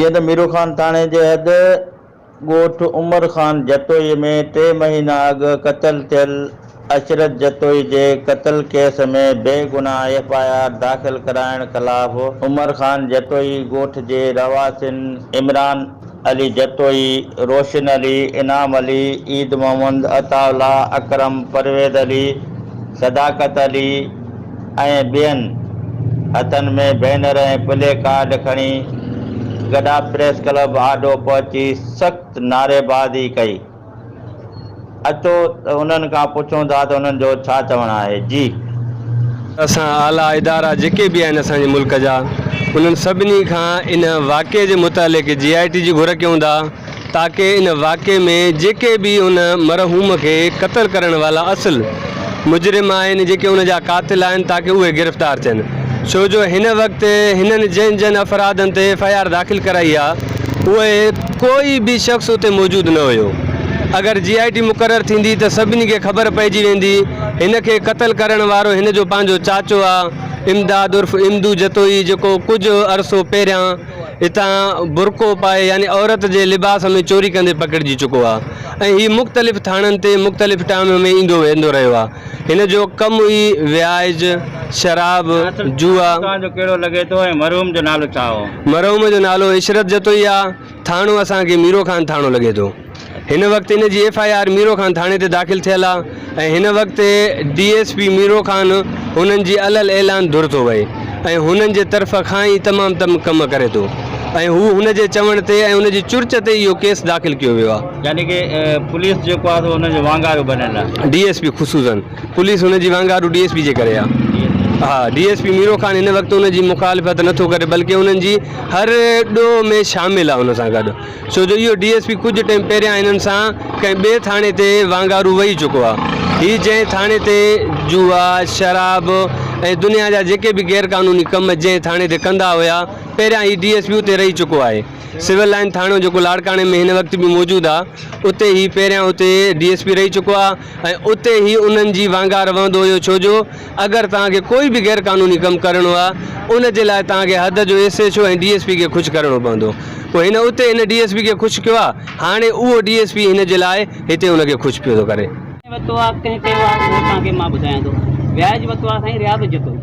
جيئن ته ميرو خان ٿاڻي جي حد ڳوٺ عمر خان جتوئي ۾ ٽي مهينا اڳ قتل ٿيل عشرت جتوئي جي قتل ڪيس ۾ بيگناهه ايف I R داخل ڪرائڻ خلاف عمر خان جتوئي ڳوٺ جي رهواسين عمران علي جتوئي، روشن علي، انعام علي، عيد محمد، عطاء الله، اڪرم، پرويز علي، صداقت علي ۽ ٻين هٿن ۾ بينر ۽ پلي ڪارڊ کڻي گڏاپ پريس ڪلب آڏو پهچي سخت نعريبازي ڪئي. اچو ته انهن کان پڇون ٿا ته انهن جو ڇا چوڻ آهي. جي. اسان اعليٰ ادارا جيڪي به آهن اسان جي ملڪ جا انهن سڀني کان ان واقعي جي متعلق جي آء ٽي جي گهر ڪيون ٿا تاڪه ان واقعي ۾ جيڪي به ان مرحوم کي قتل ڪرڻ والا اصل مجرم آهن جيڪي ان جا قاتل آهن تاڪه اهي گرفتار ٿين ڇو جو هن وقت هنن جن جن افرادن تي ايف I R داخل ڪرائي آ اهي ڪوئي به شخص اتي موجود نه هيو اگر جي آء ٽي مقرر ٿيندي ته سڀني کي خبر پئجي ويندي هن کي قتل ڪرڻ وارو هن جو پنهنجو چاچو آ امداد عرف امدو جتوئي جيڪو ڪجهه عرصو پهريان هتان برقعو پائي يعني عورت جي لباس ۾ چوري ڪندي پڪڙجي چڪو آ ۽ هي مختلف ٿاڻن تي مختلف ٽائيم ۾ ايندو ويندو رهيو آ هن جو ڪم ئي وياج، شراب، جوا. توهان جو ڪهڙو لڳي ٿو ۽ مرحوم جو نالو ڇا هو؟ مرحوم جو نالو عشرت جتوئي آ، ٿاڻو اسان کي ميرو خان ٿاڻو لڳي ٿو. هن وقت ان جي F I R Miro Khan ٿاڻي تي داخل ٿيل آ ۽ هن وقت D S P Miro Khan هنن جي علل اعلان ڌر ٿو وهي ۽ هنن جي طرف کان ئي تمام تم ڪم ڪري ٿو ۽ هو هن جي چوڻ تي ۽ هن جي چرچ تي اهو ڪيس داخل ڪيو ويو آ. يعني ڪي پوليس جيڪو آ سو هن جو وانگارو بنيل آ. ڊي ايس پي خصوصن پوليس هن جي وانگارو ڊي ايس پي جي ڪري آ. ها ڊي ايس پي ميرو خان هن وقت ان جي مخالفت نٿو ڪري بلڪه انهن جي هر ڏوهه ۾ شامل آ ان سان گڏ. ڇو جو اهو ڊي ايس پي ڪجهه ٽائيم پهريان هنن سان ڪنهن ٻئي ٿاڻي تي وانگارو وهي چڪو آهي. هي جنهن ٿاڻي تي جوا، شراب ۽ دنيا جا جيڪي به غير قانوني ڪم جنهن ٿاڻي تي ڪندا هيا، پهريان هي ڊي ايس پي اتي رهي چڪو آهي. سول لائين ٿاڻو جيڪو لاڙڪاڻي ۾ هن وقت به موجود آهي، اتي هي پهريان اتي ڊي ايس پي رهي چڪو آهي ۽ اتي هي انهن جي وانگار وهندو هيو ڇو جو اگر توهان کي ڪوئي به غير قانوني ڪم ڪرڻو آهي ان جي لاء توهان کي حد جو S H O ۽ D S P کي خوش ڪرڻو پوندو پوء هن اتي هن ڊي ايس پي کي خوش ڪيو آهي هاڻي اهو ڊي ايس پي هن جي لاء هتي ان کي خوش پيو ٿو ڪري. ورتو آ ڪنهن ڪيو آ اهو توهان کي مان ٻڌايان ٿو وياج ورتو آ سائين رياض جتوئي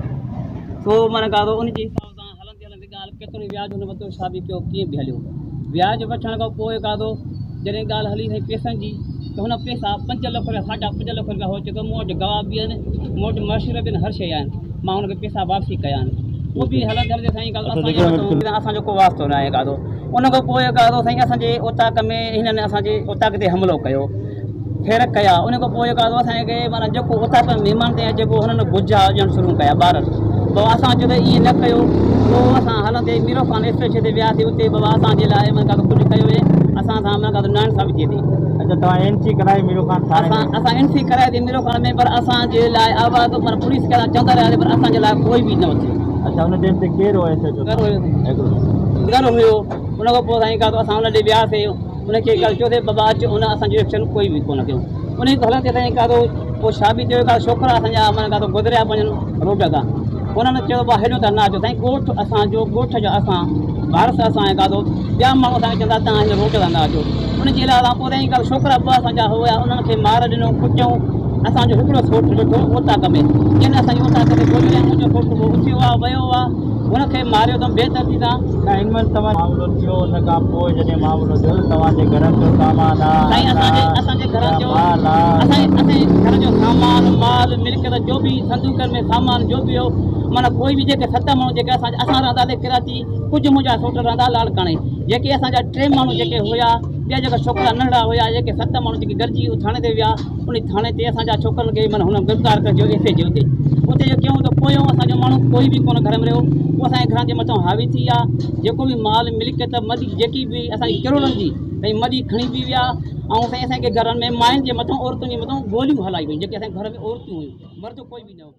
سو معنيٰ ڪا ان جي حساب سان هلندي هلندي ڳالهه ڪيترو ئي وياج هن ورتو ڇا به ڪيو ڪيئن به هليو وياج وٺڻ کان پوء ڪادو جڏهن ڳالهه هلي سائين پئسن جي ته هن پئسا پنج لک رپيا ساڍا پنج لک رپيا هو چئي ٿو مون وٽ گواهه به آهن مون وٽ مشورا به آهن هر شيء آهن مان هن کي پئسا واپسي ڪيا آهن پوء به هلندي هلندي سائين ڪادو اسان جو اسان جو ڪو واسطو نه آهي ڪادو ان کان پوء ڪادو سائين اسان جي اوطاق ۾ هنن اسان جي اوطاق تي حملو ڪيو ڦير ڪيا ان کان پوء جيڪو اسان کي معنيٰ جيڪو اوطاق ۾ مهمان تائين اچي پيو هنن گجا ڏيڻ شروع ڪيا ٻارن بابا اسان چيو ته ائين نه ڪيو پوء اسان هلندي ميرو خان اسٽيشن تي وياسين اتي بابا اسان جي لاء معنيٰ ڪجهه ڪيو وڃي اسان سان معنيٰ نا انصافي ٿئي ٿي. اچا توهان اين سي ڪرائي ميرو خان ٿاڻي ۾. اسان اين سي ڪرائي ٿي ميرو خان ۾ پر اسان جي لاء آواز معنيٰ پوليس کي اسان چوندا رهياسين پر اسان جي لاء ڪوئي به نه اٿيو. اچا ان ٽائيم تي ڪير هو ايس ايڇ او؟ گهر هيو گهر هيو ان کان پوء سائين اسان ان ڏي وياسين. ان کي ڳالهه چيو ته بابا اچ ان اسان جو ايڪشن ڪوئي به ڪونه ڪيو انهي کان هلندي سائين ڪا تو پوء ڇا به چيو ڪا ڇوڪرا اسان جا معنيٰ ڪا تو گذريا پنهنجن روڊ تان انهن چيو بابا هيڏو ته نه اچو سائين ڳوٺ اسان جو ڳوٺ جا اسان وارث اسان ۽ ڪا تو ٻيا ماڻهو اسان کي چوندا تان هن روڊ تان نه اچو ان جي علاوه پوء سائين ڪا ڇوڪرا ٻه اسان جا هيا انهن کي مار ڏنو ڪٽيائون اسان جو هڪڙو سوٽ ويٺو اوطاق ۾ جن اسان جي اوطاق تي گوليون هنيون منهنجو سوٽ هو اٿيو آ ويو آ هن کي ماريو اٿم بي دردي سان. نه هن مهل توهان معاملو ٿيو ان کان پوء جڏهن معاملو ٿيو ته توهان جي گهرن جو سامان آ سائين اسان جي اسان جي گهرن جو مال آ اسان اسان جي گهر جو سامان مال ملڪيت جو به صندوقن ۾ سامان جو به هو معنيٰ ڪوئي به جيڪي ست ماڻهو جيڪي اسان اسان رهندا هئاسين ڪراچي ڪجهه منهنجا سوٽ رهندا لاڙڪاڻي جيڪي اسان جا ٽي ماڻهو جيڪي هيا ٻيا جيڪا ڇوڪرا ننڍڙا هيا جيڪي ست ماڻهو جيڪي گڏجي ٿاڻي تي ويا انهي ٿاڻي تي اسان جا ڇوڪرن کي معنيٰ هن گرفتار ڪري ڇڏيو ايس ايڇ جي اتي اتي جو ڪيائون ته پويون اسان جو ماڻهو ڪوئي به ڪونه گهر ۾ رهيو پوء اسان جي گهرن جي مٿان حاوي ٿي ويا جيڪو به مال ملڪيت مڏي جيڪي به اسان جي ڪروڙن جي سائين مڏي کڻي به ويا ۽ سائين اسان کي گهرن ۾ ماين جي مٿان عورتن جي مٿان گوليون هلائي ويون جيڪي اسان جي گهر ۾ عورتون هيون مرد ڪوئي به نه هو.